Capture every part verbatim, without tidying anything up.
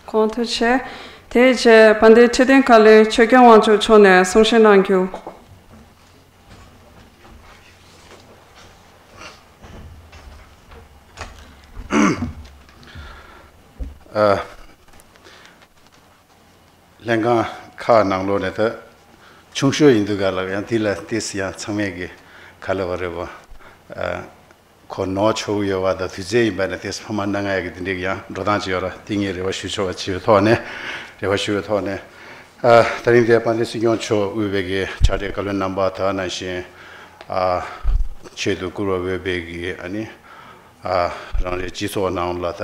གོང་དུ་ཆེ། དེའི་རྗེས་དཔལ་ལྡན་ཁྲི་སྟེང་ཁ་ལས་ཆོས་སྐྱོང་དབང་ཕྱུག་མཆོག་ནས་གསུང་བཤད་གནང་རྒྱུ། ཨ། ལྷན་ཁང་ཁག་ནང་ལོགས་ནས་ད་ཆུང་ཤོས་ཡིན་དུས་ག་ལ་ཡང་དེ་ལ་ཏིས་ཡང་ཚང་མས་ཀྱི་ག་ལ་བ་རེད་བ། ཨ། གོ་ནོར་ཆོག་ཡོད་བ་དང་དུས་ཚོད་ཡིན་པ་ནས་ཏིས་ཕ་མ་སྣ་ལྔ་ཡ་གི་དེ་འདྲའི་ཡང་འགྲོ་སྟངས་ཅིག་ཡོད་ར། དེ་ངས་རེ་བ་ཞུ་ཆོག་པ་བྱས་པའི་ཐོག་ནས། རེ་བ་ཞུ་བའི་ཐོག་ནས། ཨ། ད་རིང་དེ་དཔལ་ལྡན་སྲིད་སྐྱོང་མཆོག་དབུས་པའི་གི་ཕྱག་སྦྲེལ་བཀའ་བློན་རྣམ་པ་དག་ནང་བཞིན། ཨ། ཆེད་དུ་བཀུར་བར་འོས་པའི་གི་ཨ་ནི། ཨ། རང་རེའི་སྤྱི་ཚོགས་ནང་ལ་ད་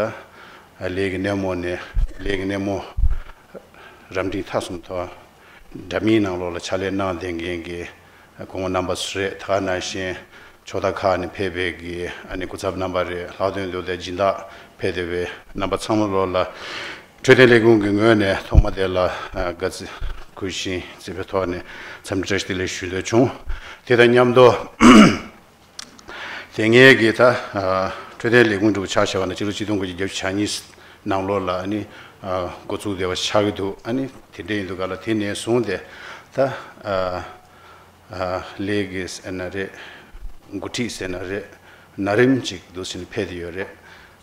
ལས་ཀྱི་སྣེ་མོ་ནས་ལས་ཀྱི་སྣེ་མོ་རབ་འབྲིང་ཐ་གསུམ་ཐོག་འདྲ་མིན་ནང་ལོགས་ལ་ཕྱག་ལས་གནང་བསྡད་མཁན་གྱི་སྐུ་ངོ་རྣམ་པ་ཚོ་རེད། ད་ག་ནང་བཞིན་ཕྱོགས་མཐའ་ཁག་ནས་ཕེབས་པའི་གི་ཨ་ནི་སྐུ་ཚབ་རྣམ་པ་རེད། ལྷག་དོན་དུ་དེ་སྦྱིན་བདག་ཕེབས་བསྡད་པའི་རྣམ་པ་ཚང་མ་ལོགས་ལ་འཕྲོད་བསྟེན་ལས་ཁུངས་ཀྱི་ངོས་ནས་ཐོག་མ་དེ་ལ་དགའ་བསུ་གུས་ཞབས་བྱེད་པའི་ཐོག་ནས་འཚམས་འདྲི་བཀྲ་ཤིས་བདེ་ལེགས་ཞུ་འདོད་བྱུང་། དེ་དང་མཉམ་དུ། དེ་སྔའི་གི་ད་ཨ་འཕྲོད་བསྟེན་ལས་ཁུངས་འགྲུབ་ཆ་བཞག་པ་ན་ཕྱི་ལོ་ཆིག་སྟོང་དགུ་བརྒྱ་བརྒྱད་ཅུ་གྱ་གཉིས་ནང་ལོགས་ལ་ཨ་ནི་ཨ་འགོ་བཙུགས་བསྡད་པ་ཆགས་ཀྱི་འདུག་ཨ་ནི་དེ་འདྲ་ཡིན་དུས་ག་ལ་དེ་ནས་བཟུང་སྟེ་ད་ཨ་ཨ་ལས་ཀྱི་ཟེར་ན་རེད། འགོ་ཁྲིད་ཟེར་ན་རེད། ན་རིམ་ཅིག་འདུག་ཟིན་ཕེབས་བསྡད་ཡོད་རེད།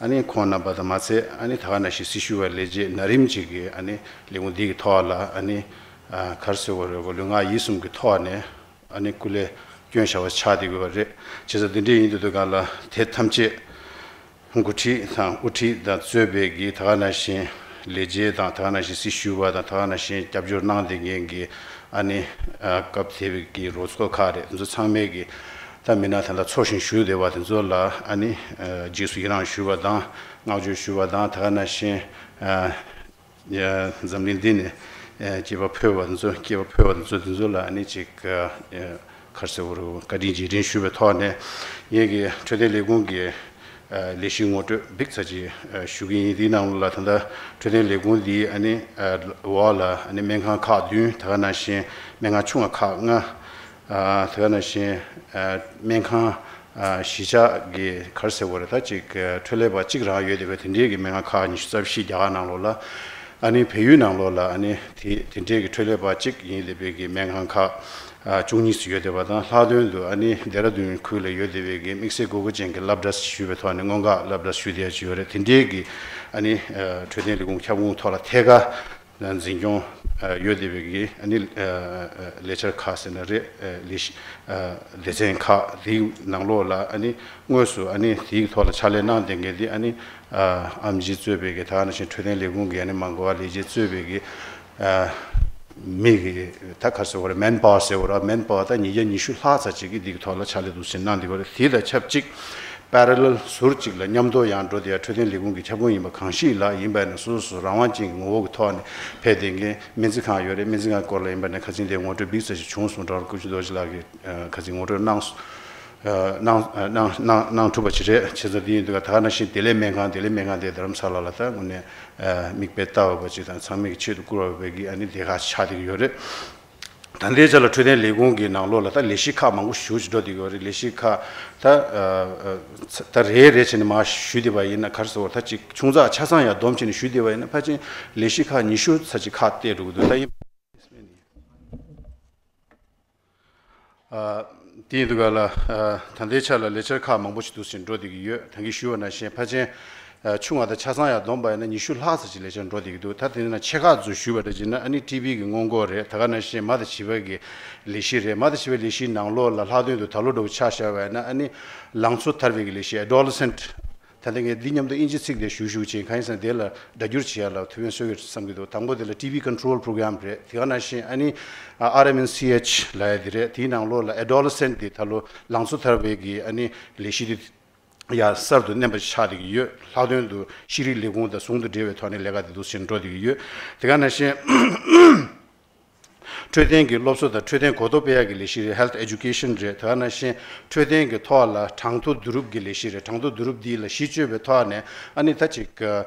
ཨ་ནི་ཁོང་རྣམ་པ་དང་མ་ཚད་ཨ་ནི་ད་ག་ནང་བཞིན་སྲི་ཞུ་བ་ལས་བྱེད་ན་རིམ་ཅིག་གིས་ཨ་ནི་ལས་ཁུངས་འདི་གི་ཐོག་ལ་ཨ་ནི་ཨ་ག་རེ་ཟེར་དགོས་རེད། ལུས་ངག་ཡིད་གསུམ་གྱི་ཐོག་ནས། ཨ་ནི་སྐུ་ལས་བསྐྱོན་བཞག་པ་ཆགས་བསྡད་ཡོད་རེད། བྱས་ཙང་འདི་འདྲ་ཡིན་དུས་དུས་གང་ལ་དེ་ཐམས་ཅད་འགོ་ཁྲིད་དང་དབུ་ཁྲིད་དང་གཙོས་པའི་གི་ད་ག་ནང་བཞིན་ལས་བྱེད་དང་ད་ག་ནང་བཞིན་སྲི་ཞུ་བ་དང་ད་ག་ནང་བཞིན་རྒྱབ་སྐྱོར་གནང་བསྡད་མཁན་གྱི་ཨ་ནི་ཨ་སྐབས་དེ་བའི་གི་རོགས་ཚོགས་ཁག་རེད། དེ་ཚོ་ཚང་མས་གི་ད་མི་སྣ་དེ་འདྲ་འཚོ་ཞིང་བཞུགས་བསྡད་པ་དེ་ཚོ་ལ་ཨ་ནི་ཨ་རྗེས་སུ་ཡི་རང་ཞུ་བ་དང་བསྔགས་བརྗོད་ཞུ་བ་དང་ད་ག་ནང་བཞིན་ཨ། འཛམ་གླིང་འདི་ནས་སྐྱེས་པ་འཕོས་པ་ཚོ་སྐྱེས་པ་འཕོས་པ་ཚོ་དེ་ཚོ་ལ་ཨ་ནི་ཅིག་ག་རེ་ཟེར་དགོས་རེད། བཀའ་དྲིན་རྗེས་དྲན་ཞུ་བའི་ཐོག་ནས་ངེད་ཀྱི་འཕྲོད་བསྟེན་ལས་ཁུངས་ཀྱི་ལས་གཞི་ངོ་སྤྲོད་འབིགས་ཚ་ཅིག་ཞུ་གི་ཡིན། དེའི་ནང་ལ་ད་ལྟ་འཕྲོད་བསྟེན་ལས་ཁུངས་འདིའི་ཨ་ནི་འོག་ལ་ཨ་ནི་སྨན་ཁང་ཁག་བདུན། ད་ག་ནང་བཞིན་སྨན་ཁང་ཆུང་བ་ཁག་ལྔ། ད་ག་ནང་བཞིན་སྨན་ཁང་གཞིས་ཆགས་ཀྱི་ག་རེ་ཟེར་དགོས་རེད། ད་ཅིག་འཕྲོད་ལས་པ་གཅིག་རང་ཡོད་བསྡད་པའི་དེ་འདྲའི་གི་སྨན་ཁང་ཁག་ཉི་ཤུ་རྩ་བཞི་རྒྱ་གར་ནང་ལོགས་ལ། ཨ་ནི་བལ་ཡུལ་ནང་ལོགས་ལ་ཨ་ནི་དེ་དེ་འདྲའི་གི་འཕྲོད་ལས་པ་གཅིག་ཡིན་བསྡད་པའི་གི་སྨན་ཁང་ཁག་བཅུ་གཉིས་སུ་ཡོད་བསྡད་པ་དང་། ལྷག་དོན་དུ་ཨ་ནི་ལྡེ་ར་ལྡུན་ཁུལ་ལ་ཡོད་བསྡད་པའི་གི་དམིགས་བསལ་དགོས་མཁོ་ཅན་གྱི་སློབ་གྲྭ་ཞུས་པའི་ཐོག་ནས་སྔོན་འགོག་སློབ་གྲྭ་ཞུ་བསྡད་ཡ་ཅིག་ཡོད་རེད། དེ་འདྲའི་གི་ཨ་ནི་འཕྲོད་བསྟེན་ལས་ཁུངས་ཁྱབ་ཁོངས་ཐོག་ལ་ཐད་ཀར་འཛིན་སྐྱོང་ཡོད་བསྡད་པའི་གི་ཨ་ནི་ལས་འཆར་ཁག་ཟེར་ན་རེད། ལས་གཞི་སྡེ་ཚན་ཁག་དེའི་ནང་ལོགས་ལ་ཨ་ནི་དངོས་སུ་ཨ་ནི་དེའི་ཐོག་ལ་ཕྱག་ལས་གནང་བསྡད་མཁན་དེ་ཨ་ནི་ཨམ་ཆི་གཙོས་པའི་གི་ད་ག་ནང་བཞིན་འཕྲོད་བསྟེན་ལས་ཁུངས་ཀྱི་ཨ་ནི་མ་འགོ་བ་ལས་བྱེད་གཙོས་པའི་གི་མི་གི་ད་ག་རེ་ཟེར་དགོས་རེད། མེན་པ་ཝར་ཟེར་དགོས་རེད། མེན་པ་ཝར་ད་ཉིས་བརྒྱ་ཉི་ཤུ་ལྷག་ཙམ་ཅིག་གིས་འདི་གི་ཐོག་ལ་ཕྱག་ལས་འདུག་ཟེར་གནང་བསྡད་ཡོད་རེད། དེ་དང་ཆབས་ཅིག་པེ་ར་ལལ་ཟུར་གཅིག་ལ་མཉམ་དུ་ཡང་འགྲོ་བསྡད་ཡ་འཕྲོད་བསྟེན་ལས་ཁུངས་ཀྱི་ཁྱབ་ཁོངས་ཡིན་པ་གང་ཞིག་ལ་ཡིན་པ་ནས་སོ་སོ་སོ་རང་དབང་ཅན་གྱི་ངོ་བོ་གི་ཐོག་ནས་ཕེབས་བསྡད་མཁན་སྨན་རྩིས་ཁང་ཡོད་རེད། སྨན་རྩིས་ཁང་སྐོར་ལ་ཡིན་པ་ནས་ཁ་ཚིག་དེ་ངོ་སྤྲོད་འབིགས་ཚ་ཞིག་བྱུང་སོང་། ཌོག་ཊར་ཀུ་ཤུ་རྡོ་རྗེ་ལགས་ཀྱིས་ཁ་ཚིག་ངོ་སྤྲོད་གནང་སོང་། གནང་གནང་གནང་གནང་ཐུབ་པ་ཅིག་རེད། བྱས་ཙང་དེ་ཡིན་དུས་ད་ག་ནང་བཞིན་བདེ་ལེགས་སྨན་ཁང་། བདེ་ལེགས་སྨན་ཁང་དེ་རྡ་རམ་ས་ལ་ལ་ད་དངོས་གནས་མིག་དཔེ་ལྟ་འོས་པ་ཅིག་དང་ཚང་མས་ཀྱི་ཆེད་དུ་བཀུར་འོས་པའི་གི་ཨ་ནི་སྡེ་ཁག་ཆགས་བསྡད་ཀྱི་ཡོད་རེད། ད་ལྟའི་ཆ་ལ་འཕྲོད་བསྟེན་ལས་ཁུངས་ཀྱི་ནང་ལོགས་ལ་ད་ལས་གཞི་ཁག་མང་པོ་ཞེ་པོ་ཅིག་འགྲོ་བསྡད་ཀྱི་ཡོད་རེད། ལས་གཞི་ཁག་ད་ད་རེ་རེ་བྱས་ནས་མར་ཞུས་བསྡད་པ་ཡིན་ན་ག་རེ་ཟེར་དགོས་རེད། ད་ཅིག་ཆུང་ཙག་ཆ་ཚང་ཡར་བསྡོམས་བྱས་ནས་ཞུས་བསྡད་པ་ཡིན་ན་ཕལ་ཆེར་ལས་གཞི་ཁག་ཉི་ཤུ་ཙམ་ཅིག་ཁག་བལྟས་འགྲོ་གི་འདུག་ད་ཡིན། ཨ། དེ་ཡིན་དུས་ག་ལ་ཨ་ད་ལྟའི་ཆ་ལ་ལས་འཆར་ཁག་མང་པོ་ཞིག་འདུག་ཟེར་འགྲོ་བསྡད་ཀྱི་ཡོད། ད་གིན་ཞུས་པ་ནང་བཞིན་ཕལ་ཆེར་ཨ་ཆུང་བ་དང་ཆ་ཚང་ཡར་བསྡོམས་པ་ཡིན་ན་ཉི་ཤུ་ལྷག་ཙམ་ཅིག་ལས་འཆར་འགྲོ་བསྡད་ཀྱི་འདུག་ད་དེ་ནང་ཆེ་ཁག་ཚོ་ཞུས་པ་འདྲ་བྱས་ན་ཨ་ནི་ཊི་བི་གི་སྔོན་འགོག་རེད། ད་ག་ནང་བཞིན་མ་དང་བྱིས་པ་གི་ལས་གཞི་རེད། མ་དང་བྱིས་པའི་ལས་གཞིའི་ནང་ལོགས་ལ་ལྷག་དོན་དུ་ད་ལོ་འདྲ་བོ་ཆ་བཞག་པ་ཡིན་ན་ཨ་ནི་ལང་ཚོ་ཐར་པའི་གི་ལས་གཞི། Adolescent། ད་ལྟ་ངས་འདི་མཉམ་དུ་དབྱིན་ཇི་ཚིག་དེ་ཞུ་ཞུ་བྱས། གང་ཡིན་ཟེར་ན་དེ་ལ་སྒྲ་བསྒྱུར་བྱེད་ཡ་ལ་ཐུགས་ཕན་གསོས་ཀྱི་རེད་བསམ་གྱི་འདུག་དང་པོ་དེ་ལ་ཊི་བི་ཀོན་ཊོལ་པོ་རོ་གྷི་རམ་རེད། དེ་ག་ནང་བཞིན་ཨ་ནི་ཨར་ཨེམ་ཨེན་སི་ཨེཆ་ལབ་ཡ་དེ་རེད། དེའི་ནང་ལོགས་ལ་ཨེ་ཌོ་ལེ་སེན་ཊི་དེ་ད་ལོ་ལང་ཚོ་ཐར་པའི་གི་ཨ་ནི་ལས་གཞི་དེ་ཡ་གསར་དུ་བསྣན་པ་ཆགས་བསྡད་ཀྱི་ཡོད། ལྷག་དོན་དུ་ཤེས་རིག་ལས་ཁུངས་དང་ཟུང་དུ་འབྲེལ་བའི་ཐོག་ནས་ལས་ཀ་དེ་འདུག་སེ་འགྲོ་བསྡད་ཀྱི་ཡོད། དེ་ག་ནང་བཞིན། འཕྲོད་བསྟེན་གྱི་སློབ་གསོ་དང་འཕྲོད་བསྟེན་གོ་རྟོགས་སྤེལ་ཡག་གི་ལས་གཞི་རེད། Health Education རེད། དེ་ག་ནང་བཞིན་འཕྲོད་བསྟེན་གྱི་ཐོག་ལ་གྲངས་ཐོ་བསྡུ་རུབ་ཀྱི་ལས་གཞི་རེད། གྲངས་ཐོ་བསྡུ་རུབ་འདི་ལ་གཞི་བཅོལ་བའི་ཐོག་ནས་ཨ་ནི་ད་ཅིག་ཨ་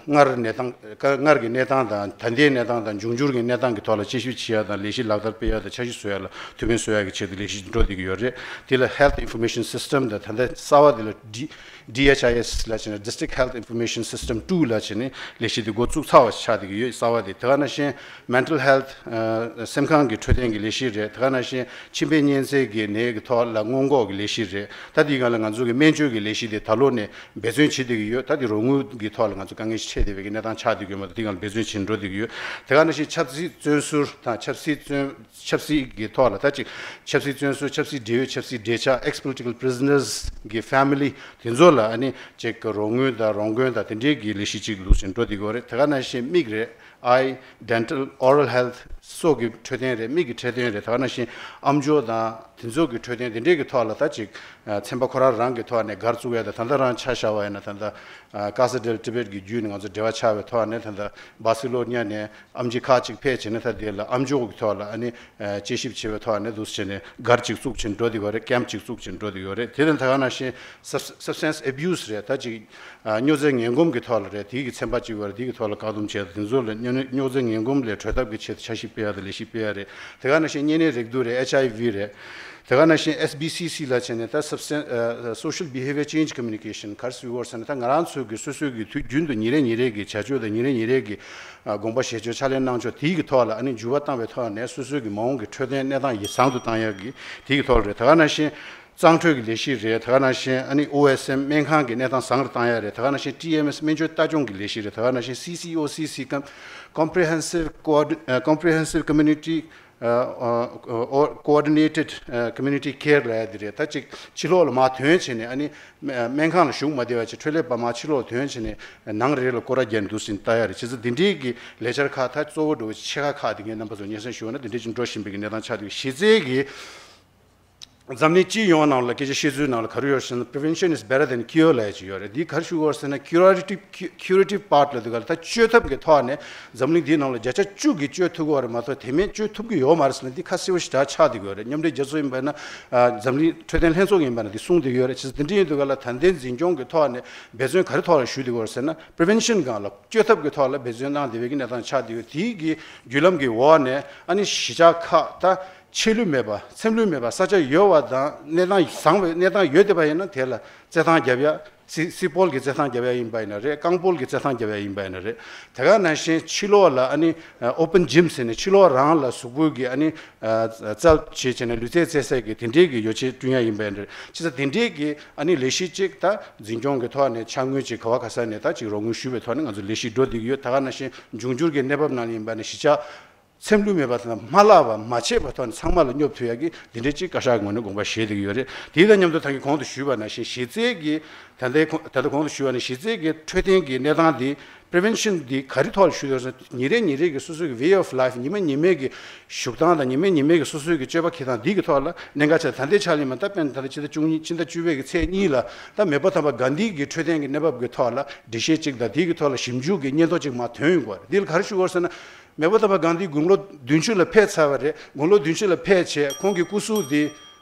སྔར་གནས་སྟངས་སྔར་གྱི་གནས་སྟངས་དང་ད་ལྟའི་གནས་སྟངས་དང་འབྱུང་འགྱུར་གྱི་གནས་སྟངས་ཀྱི་ཐོག་ལ་དཔྱད་ཞིབ་བྱེད་ཡག་དང་ལས་གཞི་ལག་བསྟར་སྤེལ་ཡག་དང་འཆར་གཞི་བཟོ་ཡག་ལ་ཐུགས་ཕན་གསོས་ཡག་གི་ཆེད་དུ་ལས་གཞི་འགྲོ་བསྡད་ཀྱི་ཡོད་རེད། དེ་ལ་Health Information System དང་ད་ལྟ་གསར་བ་དེ་ལ་ཌི་ ཌི་ཨེཆ་ཨའི་ཨེསི་ལབ་བྱས་ནས་District Health Information System two ལབ་བྱས་ནས་ལས་གཞི་དེ་འགོ་བཙུགས་ཚར་བ་ཆགས་བསྡད་ཀྱི་ཡོད། གསར་བ་དེ། དེ་ག་ནང་བཞིན་Mental Health ཨ་སེམས་ཁམས་ཀྱི་འཕྲོད་བསྟེན་གྱི་ལས་གཞི་རེད། དེ་ག་ནང་བཞིན་མཆིན་པའི་གཉན་ཚད་ཀྱི་ནད་ཀྱི་ཐོག་ལ་སྔོན་འགོག་གི་ལས་གཞི་རེད། ད་དེའི་སྒང་ལ་ང་ཚོ་གི་སྨན་བཅོས་ཀྱི་ལས་གཞི་དེ་ད་ལོ་ནས་འབད་བརྩོན་བྱེད་བསྡད་ཀྱི་ཡོད། ད་དེ་རོགས་དངུལ་གྱི་ཐོག་ལ་ང་ཚོ་དཀའ་ངལ་ཞིག་འཕྲད་བསྡད་པའི་གི་གནས་སྟངས་ཆགས་བསྡད་ཀྱི་ཡོད་མ་གཏོགས། དེའི་སྒང་ལ་འབད་བརྩོན་བྱེད་འགྲོ་བསྡད་ཀྱི་ཡོད། དེ་ག་ནང་བཞིན་ཆབ་སྲིད་བཙོན་ཟུར་དང་ཆབ་སྲིད་བཙོན་ཆབ་སྲིད་ཀྱི་ཐོག་ལ་ད་ཅིག་ཆབ་སྲིད་བཙོན་ཟུར། ཆབ་སྲིད་བགྲེས་ཡོལ། ཆབ་སྲིད་བགྲེས་ཆགས། Ex-political prisoners གི་family དེ་ཚོ་ལ་ཨ་ནི་ཅིག་རོགས་དངུལ་དང་རོགས་མགོན་དང་དེ་འདྲའི་གི་ལས་གཞི་ཅིག་ལུགས་བཞིན་འགྲོ་བསྡད་ཀྱི་ཡོད་རེད། དེ་ག་ནང་བཞིན་མིག་རེད། Eye, dental, oral health སོགས་ཀྱི་འཕྲོད་བསྟེན་རེད། མིག་གི་འཕྲོད་བསྟེན་རེད། དེ་ག་ནང་བཞིན་ཨམ་ཅོག་དང་དེ་ཚོ་གི་འཕྲོད་བསྟེན་དེ་འདྲའི་གི་ཐོག་ལ་ད་ཅིག་ཚན་པ་ཁོ་རང་རང་གི་ཐོག་ནས་སྒར་བཙུགས་ཡ་དང་། ད་ལྟ་རང་ཆ་བཞག་པ་ཡིན་ན་ད་ལྟ་ཀ་ས་ཌེལ་ཊི་བེཊ་གི་བརྒྱུད་ནས་ང་ཚོ་འབྲེལ་བ་ཆགས་པའི་ཐོག་ནས་ད་ལྟ་སྦར་སི་ལོ་ཉ་ནས་ཨེམ་ཆི་ཁག་ཅིག་ཕེབས་བྱས་ནས་ད་དེ་ལ་ཨམ་ཅོག་གི་ཐོག་ལ་ཨ་ནི་ཨ་དཔྱད་ཞིབ་བྱེད་པའི་ཐོག་ནས་འདུག་སེ་བྱས་ནས་སྒར་ཅིག་བཙུགས་བྱས་འགྲོ་བསྡད་ཡོད་རེད། ཀེམ་ཅིག་བཙུགས་བྱས་འགྲོ་བསྡད་ཡོད་རེད། དེ་དང་དེ་ག་ནང་བཞིན་སབ་སབ་སི་ཊན་སི་ཨེ་བིའུ་སི་རེད། ད་ཅིག་ཨ་སྨྱོ་རྫས་ངན་གོམས་ཀྱི་ཐོག་ལ་རེད། དེའི་གི་ཚན་པ་ཅིག་ཡོད་རེད། དེའི་གི་ཐོག་ལ་བཀག་སྡོམ་བྱས། དེ་ཚོ་ལ་སྨྱོ་སྨྱོ་རྫས་ངན་གོམས་ལས་གྲོལ་ཐབས་ཀྱི་ཆེད་དུ་འཆར་གཞི་སྤེལ་ཡ་དང་ལས་གཞི་སྤེལ་ཡ་རེད། དེ་ག་ནང་བཞིན་གཉན་ནད་རེག་དུག་རེད། ཨེཆ་ཨའི་ཝི་རེད། དེ་ག་ནང་བཞིན་ཨེསི་བི་སི་སི་ལབ་བྱས་ནས་ད་སབ་སི་ཊན་སི་ཨ་Social Behavior Change Communication ག་རེ་ཟེར་དགོས་ཟེར་ན། ད་ང་རང་ཚོ་གི་སོ་སོའི་གི་དུས་རྒྱུན་དུ་ཉིན་རེ་ཉིན་རེ་གི་བྱ་སྤྱོད་དང་ཉིན་རེ་ཉིན་རེ་གི་ཨ་དགོངས་པ་བཞེས་ཕྱོགས། ཕྱག་ལས་གནང་ཕྱོགས། དེའི་གི་ཐོག་ལ་ཨ་ནི་འགྱུར་བ་བཏང་བའི་ཐོག་ནས་སོ་སོའི་གི་མ་འོངས་ཀྱི་འཕྲོད་བསྟེན་གནས་སྟངས་ཡིད་བཟང་དུ་བཏང་ཡག་གི་དེའི་གི་ཐོག་ལ་རེད། དེ་ག་ནང་བཞིན་གཙང་འཕྲོད་ཀྱི་ལས་གཞི་རེད། དེ་ག་ནང་བཞིན་ཨ་ནི་ཨོ་ཨེསི་ཨེམ་སྨན་ཁང་གི་གནས་སྟངས་བཟང་རུ་བཏང་ཡ་རེད། དེ་ག་ནང་བཞིན་ཊི་ཨེམ་ཨེསི་སྨན་བཅོས་ལྟ་སྐྱོང་གི་ལས་གཞི་རེད། དེ་ག་ནང་བཞིན་སི་སི་ཨོ་སི་སི་ཀམ་Comprehensive Coordi- ཨ་Comprehensive Community ཨ་ཨ་Coordinated ཨ་Community Care ལབ་ཡ་དེ་རེད། ད་ཅིག་ཕྱི་ལོགས་ལ་མར་ཐོན་བྱས་ནས་ཨ་ནི་སྨན་ཁང་ལ་བཞུགས་མ་བསྡད་པ་བྱས། འཕྲོད་ལས་པ་མར་ཕྱི་ལོགས་ཐོན་བྱས་ནས་ནང་རེ་ལ་སྐོར་ར་བརྒྱབ་འདུག་སེ་ལྟ་ཡ་རེད། བྱས་ཙང་དེ་འདྲའི་གི་ལས་འཆར་ཁག་ད་གཙོ་བོ་འགྲོ་བའི་ཆེ་ཁག་ཁག་དེ་ངས་རྣམ་པ་ཚོ་སྙན་སེང་ཞུ་བ་ན་དེ་འདྲའི་ཅིག་འགྲོ་བཞིན་པའི་གི་གནས་སྟངས་ཆགས་འདུག་གཞི་རྩའི་གི་འཛམ་གླིང་སྤྱི་ཡོངས་ནང་ལ་སྐད་ཆ་བཤད་ཚུལ་ནང་ལ་ག་རེ་ཡོད་ཟེར་ན། Prevention is better than cure ལབ་ཡ་ཅིག་ཡོད་རེད། འདི་ག་རེ་ཞུ་དགོས་ཟེར་ན། Curative Curative part ལབ་དུས་ག་ལ་ད་བཅོས་ཐབས་ཀྱི་ཐོག་ནས་འཛམ་གླིང་འདིའི་ནང་ལ་བརྒྱ་ཆ་བཅུ་གིས་བཅོས་ཐུབ་ཀྱི་ཡོད་རེད་མ་གཏོགས་དེ་མིན་བཅོས་ཐུབ་ཀྱི་ཡོད་མ་རེད་ཟེར་ན་འདི་ཁ་གསལ་པོ་ཞེ་དྲག་ཆགས་བསྡད་ཀྱི་ཡོད་རེད། མཉམ་འབྲེལ་རྒྱལ་ཚོགས་ཡིན་པ་ན་ཨ་འཛམ་གླིང་འཕྲོད་བསྟེན་ལྷན་ཚོགས་ཡིན་པ་ན་འདི་གསུངས་བསྡད་ཀྱི་ཡོད་རེད། བྱས་ཙང་དེ་འདྲ་ཡིན་དུས་ག་ལ་ད་ལྟའི་འཛིན་སྐྱོང་གི་ཐོག་ནས་འབད་བརྩོན་ག་རེ་ཐོག་ལ་ཞུ་བསྡད་ཀྱི་ཡོད་རེད་ཟེར་ན། Prevention སྒང་ལ་བཅོས་ཐབས་ཀྱི་ཐོག་ལ་འབད་བརྩོན་གནང་བསྡད་པའི་གི་གནས་སྟངས་ཆགས་བསྡད་ཡོད། དེའི་གི་བརྒྱུད་ལམ་གྱི་འོག་ནས་ཨ་ནི་གཞིས་ཆགས་ཁག་ད་ཆད་ལུས་མེད་པ་ཚེམ་ལུས་མེད་པ་ས་ཆ་ཡོད་པ་དང་གནས་སྟངས་བཟང་བའི་གནས་སྟངས་ཡོད་བསྡད་པ་ཡིན་ན་དེ་ལ་རྩེད་ཐང་རྒྱབ་ཡ། སི་སི་སྤོལ་གྱི་རྩེད་ཐང་རྒྱབ་ཡ་ཡིན་པ་ཡིན་ན་རེད། རྐང་སྤོལ་གྱི་རྩེད་ཐང་རྒྱབ་ཡ་ཡིན་པ་ཡིན་ན་རེད། དེ་ག་ནང་བཞིན་ཕྱི་ལོགས་ལ་ཨ་ནི་ཨ་open gym ཟེར་ནས་ཕྱི་ལོགས་རང་ལ་གཟུགས་པོ་གི་ཨ་ནི་ཨ་རྩལ་བྱེད་བྱས་ནས་ལུས་རྩལ་རྩེད་སའི་གི་དེ་འདྲའི་གི་ཡོ་བྱད་བསྐྲུན་ཡ་ཡིན་པ་ཡིན་ན་རེད། བྱས་ཙང་དེ་འདྲའི་གི་ཨ་ནི་ལས་གཞི་གཅིག་ད་འཛིན་སྐྱོང་གི་ཐོག་ནས་ཕྱག་དངུལ་ཅིག་ག་བ་ག་ས་ནས་ད་ཅིག་རོགས་དངུལ་ཞུ་བའི་ཐོག་ནས་ང་ཚོ་ལས་གཞི་འགྲོ་བསྡད་ཀྱི་ཡོད། དེ་ག་ནང་བཞིན་འབྱུང་འགྱུར་གྱི་གནས་བབ་ནང་ལ་ཡིན་པ་ནས་གཞིས་ཆགས་ཚེམ་ལུས་མེད་པ་དང་མ་བརླག་པ་མ་ཆད་པ་ཐོག་ནས་ཚང་མ་ལ་སྙོབ་ཐུབ་ཡག་གི་འདི་འདྲའི་ཅིག་བཀའ་ཤག་གི་ངོས་ནས་དགོངས་པ་བཞེས་བསྡད་ཀྱི་ཡོད་རེད། དེ་དང་མཉམ་དུ་ད་གིན་གོང་དུ་ཞུས་པ་ནང་བཞིན་གཞི་རྩའི་གི་ད་ལྟའི་གོང་ད་ལྟ་གོང་དུ་ཞུས་པ་ནང་བཞིན་གཞི་རྩའི་གི་འཕྲོད་བསྟེན་གྱི་གནས་སྟངས་འདི་Prevention འདི་ག་རེ་ཐོག་ལ་ཞུ་དགོས་ཟེར་ན། ཉིན་རེ་ཉིན་རེ་གི་སོ་སོའི་གི་way of life ཉི་མ་ཉི་མའི་གི་བཞུགས་སྟངས་དང་ཉི་མ་ཉི་མའི་གི་སོ་སོའི་གི་སྤྱོད་པ་འཁྱེར་སྟངས་འདི་གི་ཐོག་ལ་གནད་འགག་ཆེ། ད་ལྟའི་ཆ་ལ་ཡིན་པ་ད་དཔེར་ན་ད་ལྟ་ཕྱི་ཟླ་བཅུ་གཉིས་ཕྱི་ཟླ་བཅུ་པའི་གི་ཚེས་གཉིས་ལ་ད་མེས་པོ་དམ་པ་གྷན་དྷི་གི་འཕྲོད་བསྟེན་གི་གནས་བབ་གི་ཐོག་ལ་འགྲེལ་བཤད་ཅིག་དང་དེའི་གི་ཐོག་ལ་ཞིབ་འཇུག་གི་སྙན་ཐོ་ཅིག་མར་ཐོན་ཡོང་གི་ཡོད་རེད། འདི་ལ་ག་རེ་ཞུ་དགོས་ཟེར་ན། མེས་པོ་དམ་པ་གྷན་དྷི་དགུང་ལོ་བདུན་ཅུ་ལ་ཕེབས་ཚར་བ་རེད། དགུང་ལོ་བདུན་ཅུ་ལ་ཕེབས་བྱས་ཁོང་གི་སྐུ་གཟུགས་འདི་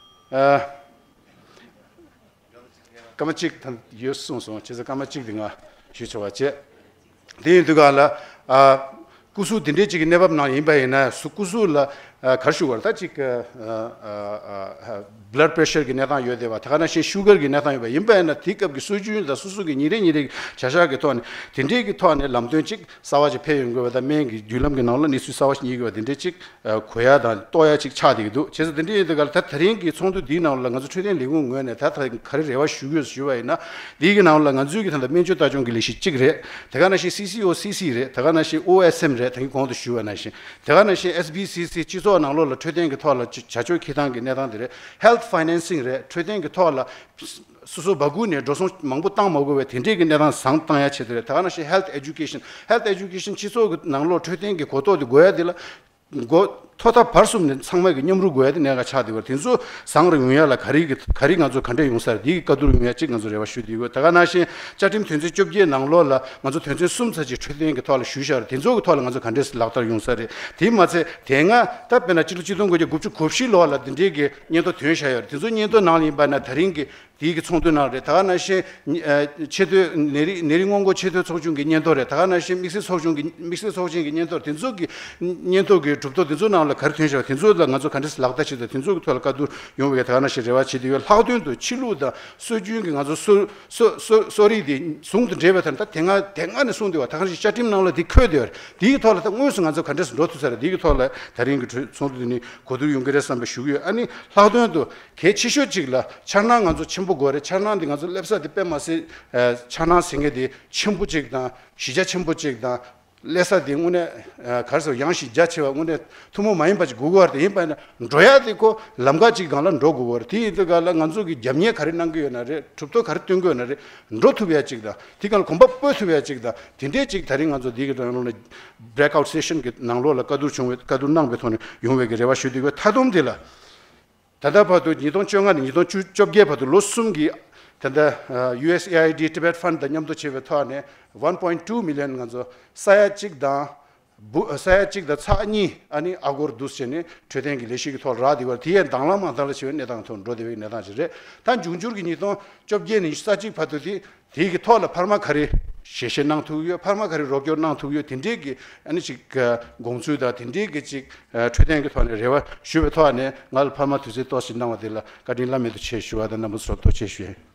ཨ། སྐར་མ་གཅིག་ད་ཡོད་གསུངས་སོང་། བྱས་ཙང་སྐར་མ་གཅིག་དེ་ང་ཞུས་ཆོག་པ་བྱས། དེ་ཡིན་དུས་ག་ལ་ཨ་སྐུ་གཟུགས་དེ་འདྲའི་ཅིག་གི་གནས་བབ་ནང་ཡིན་པ་ཡིན་ན་སུ་སྐུ་གཟུགས་ལ་ཨ་ག་རེ་ཞུ་དགོས་རེད། ད་ཅིག་ཨ་ཨ་ཨ་blood pressure གི་གནས་སྟངས་ཡོད་བསྡད་པ། དེ་ག་ནང་བཞིན་sugar གི་གནས་སྟངས་ཡོད་པ་ཡིན་པ་ཡིན་ན་དེའི་སྐབས་ཀྱི་སྲོལ་རྒྱུན་དང་སོ་སོ་གི་ཉིན་རེ་ཉིན་རེ་གི་བྱ་གཞག་གི་ཐོག་ནས་དེ་འདྲའི་གི་ཐོག་ནས་ལམ་སྟོན་ཅིག་གསར་བ་ཅིག་ཕེབས་ཡོང་དགོས་པ་དང་སྨན་གྱི་བརྒྱུད་ལམ་གྱི་ནང་ལ་གནས་ཚུལ་གསར་བ་ཞིག་རྙེད་དགོས་པ་དེ་འདྲའི་ཅིག་གོ་ཡ་དང་རྟོགས་ཡ་ཅིག་ཆགས་བསྡད་ཀྱི་འདུག་བྱས་ཙང་དེ་འདྲ་ཡིན་དུས་ག་ལ་ད་དེ་རིང་གི་ཚོགས་འདུ་འདིའི་ནང་ལ་ང་ཚོ་འཕྲོད་བསྟེན་ལས་ཁུངས་ངོས་ནས་ད་ད་ག་རེ་རེ་བ་ཞུ་དགོས་ཞུ་བ་ཡིན་ན། འདིའི་གི་ནང་ལ་ང་ཚོའི་གི་ད་ལྟ་སྨན་བཅོས་ལྟ་སྐྱོང་གི་ལས་གཞི་གཅིག་རེད། དེ་ག་ནང་བཞིན་སི་སི་ཨོ་སི་སི་རེད། དེ་ག་ནང་བཞིན་ཨོ་ཨེས་ཨེམ་རེད། ད་གིན་གོང་དུ་ཞུས་པ་ནང་བཞིན་དེ་ག་ནང་བཞིན་ཨེས་བི་སི་སི་སྤྱི་ཚོགས་ནང་ལོགས་ལ་འཕྲོད་བསྟེན་གི་ཐོག་ལ་བྱ་སྤྱོད་འཁྱེར་སྟངས་གི་གནས་སྟངས་དེ་རེད། Health financing རེད། འཕྲོད་བསྟེན་གི་ཐོག་ལ་སོ་སོ་འབག་སྒུག་ནས་འགྲོ་སོང་མང་པོ་བཏང་མ་དགོས་པའི་དེ་འདྲས་གི་གནས་སྟངས་བཟང་བཏང་ཡ་ཆེད་དུ་རེད། དེ་ག་ནང་བཞིན་health education health education སྤྱི་ཚོགས་གི་ནང་ལོགས་འཕྲོད་བསྟེན་གི་གོ་རྟོགས་དེ་དགོས་ཡ་དེ་ལ། འགོ་ཐོག་མཐའ་བར་གསུམ་ནས་ཚང་མ་གི་མཉམ་རུབ་དགོས་ཡ་དེ་གནད་འགག་ཆགས་བསྡད་ཡོད་རེད། དེ་ཚོ་བཟང་རུ་ཡོང་ཡ་ལ་ག་རེ་གི་ག་རེ་ང་ཚོ་ག་འདྲས་ཡོང་ས་རེད། དེ་གི་བཀའ་བསྡུར་ཡོང་ཡ་གཅིག་ང་ཚོ་རེ་བ་ཞུ་བསྡད་ཡོད། དེ་ག་ནང་བཞིན་བཅའ་ཁྲིམས་དོན་ཚན་བཅོ་བརྒྱད་ནང་ལོགས་ལ་ང་ཚོ་དོན་ཚན་གསུམ་ཙམ་ཅིག་འཕྲོད་བསྟེན་གི་ཐོག་ལ་ཞུས་བཞག་རེད། དེ་ཚོ་གི་ཐོག་ལ་ང་ཚོ་ག་འདྲས་ལག་བསྟར་ཡོང་ས་རེད། དེ་མ་ཚད་དེ་སྔ་ད་དཔེར་ན་སྤྱི་ལོ་ཆིག་སྟོང་དགུ་བརྒྱ་དགུ་བཅུ་གོ་བཞི་ལོ་ལ་དེ་འདྲས་གི་སྙན་ཐོ་ཐོན་བཞག་ཡོད་རེད། དེ་ཚོ་སྙན་ཐོ་ནང་ལ་ཡིན་པ་ན་ད་རིང་གི་དེའི་གི་ཚོགས་འདུ་ནང་རེད། ད་ག་ནང་བཞིན་ཨ་ཆེས་མཐོའི་ནད་རིགས་ནད་རིགས་སྔོན་འགོག་ཆེས་མཐོའི་ཚོགས་ཆུང་གི་སྙན་ཐོ་རེད། ད་ག་ནང་བཞིན་དམིགས་བསལ་ཚོགས་ཆུང་གི་དམིགས་བསལ་ཚོགས་ཆེན་གྱི་སྙན་ཐོ་དེ་ཚོ་གི་སྙན་ཐོ་གི་གྲུབ་ཐོབ་དེ་ཚོ་ནང་ལ་ག་རེ་ཐོན་བཞག་པ་དེ་ཚོ་ལ་ང་ཚོ་ག་འདྲས་ལག་བསྟར་བྱེད་དགོས་དེ་ཚོ་གི་ཐོག་ལ་བཀའ་བསྡུར་ཡོང་བའི་ད་ག་ནང་བཞིན་རེ་བ་བྱེད་དུ་ཡོད། ལྷག་དོན་དུ་ཕྱི་ལུགས་དང་སྲོལ་རྒྱུན་གྱི་ང་ཚོ་སྲོལ་སྲོལ་སྲོལ་སྲོལ་རིག་དེ་ཟུང་དུ་འབྲེལ་བའི་ཐད་ད་དེ་སྔ་དེ་སྔ་ནས་གསུངས་བསྡད་པ་ད་ག་ནང་བཞིན་བཅའ་ཁྲིམས་ནང་ལ་དེ་འཁོད་བསྡད་ཡོད་རེད། དེའི་ཐོག་ལ་ད་དངོས་སུ་ང་ཚོ་ག་འདྲས་འགྲོ་ཐུབ་ས་རེད། དེའི་ཐོག་ལ་ད་རིང་གི་གྲོས་ཚོགས་འདུ་དེ་ནི་གོ་བསྡུར་ཡོང་གི་རེད་བསམ་པ་ཞུ་གི་ཡོད། ཨ་ནི་ལྷག་དོན་དུ་གལ་ཆེ་ཤོས་གཅིག་ལ་འཆར་སྣང་ང་ཚོ་ཆེན་པོ་དགོས་རེད། འཆར་སྣང་འདི་ང་ཚོ་སླེབས་ས་འདི་དཔེ་མ་སྲིད་ཨ་འཆར་སྣང་ཟེར་མཁན་འདི་ཆེན་པོ་གཅིག་དང་གཞི་རྒྱ་ཆེན་པོ་གཅིག་དང་སླེབས་ས་འདི་དངོས་གནས་ཨ་ག་རེ་ཟེར་ཡངས་ཤིང་རྒྱ་ཆེ་བ་དངོས་གནས་ཐུན་མོང་མ་ཡིན་པ་ཅིག་དགོས་ཀྱི་ཡོད་རེད། དེ་ཡིན་པ་ཡིན་ན་འགྲོ་ཡ་དེ་ཁོ་ལམ་ཁ་གཅིག་སྒང་ལ་འགྲོ་དགོས་ཀྱི་ཡོད་རེད། དེ་ཡིན་དུས་ག་ལ་ང་ཚོ་གི་རྒྱབ་གཉེར་ག་རེ་གནང་གི་ཡོད་ན་རེད། གྲུབ་ཐོབ་ག་རེ་སྟོན་གི་ཡོད་ན་རེད། འགྲོ་ཐུབ་ཡ་གཅིག་དང་དེ་སྒང་ལ་གོམ་པ་སྤོ་ཐུབ་ཡ་གཅིག་དང་དེ་འདྲའི་གཅིག་ད་རིང་ང་ཚོ་འདི་གི་ནང་ལོགས་ལ་breakout session གི་ནང་ལོགས་ལ་བཀའ་བསྡུར་བྱུང་བའི་བཀའ་བསྡུར་གནང་བའི་ཐོག་ནས་ཡོང་བའི་གི་རེ་བ་ཞུ་འདོད་ཡོད། མཐའ་སྡོམ་དེ་ལ། ད་ལྟ་བར་དུ་ཉིས་སྟོང་བཅོ་ལྔ་ནས་ཉིས་སྟོང་བཅོ་བརྒྱད་བར་དུ་ལོ་གསུམ་གྱི་ད་ལྟ་ཨ་ཡུ་ཨེས་ཨེ་ཨའི་ཌི་Tibet Fund དང་མཉམ་དུ་བྱས་པའི་ཐོག་ནས་ཝན་པོ་ཡིན་ཊུ་མི་ལི་ཡོན་ང་ཚོ་ས་ཡ་གཅིག་དང་བུ་ས་ཡ་གཅིག་དང་ཚེག་གཉིས་ཨ་ནི་ཨ་སྒོར་བསྡུས་བྱས་ནས་འཕྲོད་བསྟེན་གྱི་ལས་གཞི་གི་ཐོག་ལ་རག་བསྡད་པ་དེ་ཡང་དང་བླངས་མ་དང་བླངས་བྱས་པའི་གནས་སྟངས་ཐོག་འགྲོ་བསྡད་པའི་གནས་སྟངས་ཤིག་རེད། ད་འབྱུང་འགྱུར་གྱི་ཉིས་སྟོང་བཅོ་བརྒྱད་ནས་ཉི་ཤུ་རྩ་གཅིག་བར་དུ་དེ་དེའི་གི་ཐོག་ལ་འཕར་མ་ག་རེ་ཞལ་བཞེས་གནང་ཐུབ་ཡོད། འཕར་མ་ག་རེ་རོགས་སྐྱོར་གནང་ཐུབ་ཡོད། དེ་འདྲའི་གི་ཨ་ནི་ཅིག་དགོངས་ཚུལ་དང་དེ་འདྲའི་གི་ཅིག་འཕྲོད་བསྟེན་གྱི་ཐོག་ནས་རེ་བ་ཞུ་བའི་ཐོག་ནས་ང་ལ་འཕར་མ་དུས་ཚོད་ཏོག་ཙམ་གནང་བ་དེ་ལ་བཀའ་དྲིན་བླ་མེད་དུ་ཆེ་ཞུ་བ་དང་རྣམ་པ་ཚོར་ཐུགས་རྗེ་ཆེ་ཞུ་ཡིན།